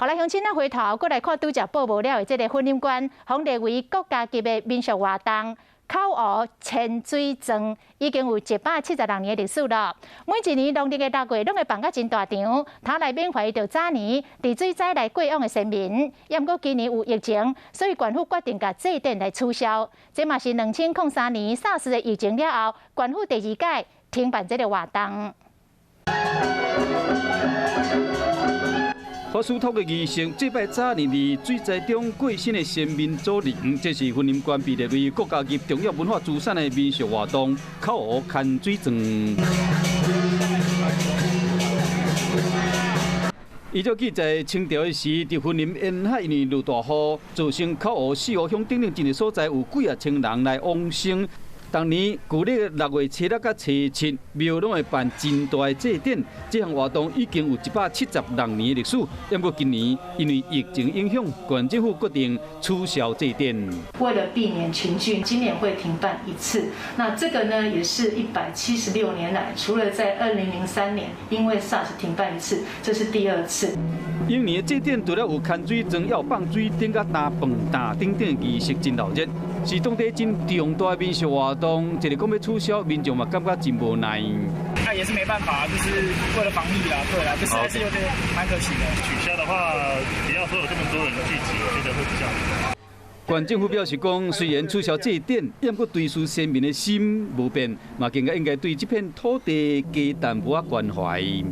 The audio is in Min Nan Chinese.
好來，鄉親，咱回頭閣來看拄才報無了的這个雲林縣，予列為國家級的民俗活動。口湖牽水鑽已經有176年的歷史了。每一年農曆的六月，攏會辦甲真大場，他來緬懷著早年佇水災來過往的先民。也毋過今年有疫情，所以縣府決定共祭典來取消。這嘛是2003年 SARS 的疫情了後，縣府第二屆停辦這个活動。法師透過儀式，祭拜早年佇水災中過身的先民祖靈，這是雲林縣被列為國家級重要文化資產的民俗活動——口湖牽水鑽。依照記載，清朝的時，佇雲林沿海因為落大雨，造成口湖四湖鄉等等一个所在有幾仔千人來往生。逐年舊曆六月初六佮初七，廟攏會辦真大的祭典。這項活動已經有176年的歷史。不過今年因為疫情影響，縣政府決定取消祭典。為了避免群聚，今年會停辦一次。那這個呢，也是176年來，除了在2003年因為 SARS 停辦一次，這是第二次。往年的祭典除了有牽水鑽、有放水燈、佮擔飯擔等等的儀式，真熱鬧。是當地真重大的民俗活動，一个講欲取消，民眾嘛感覺真無奈。那也是沒辦法，就是為了防疫啦，對啦，就是還是有點蠻可惜的。取消的話，不要說有這麼多人聚集，我覺得會比較好。縣政府表示講，雖然取消祭典，毋過追思先民的心無變，嘛更加應該對這片土地加淡薄仔關懷。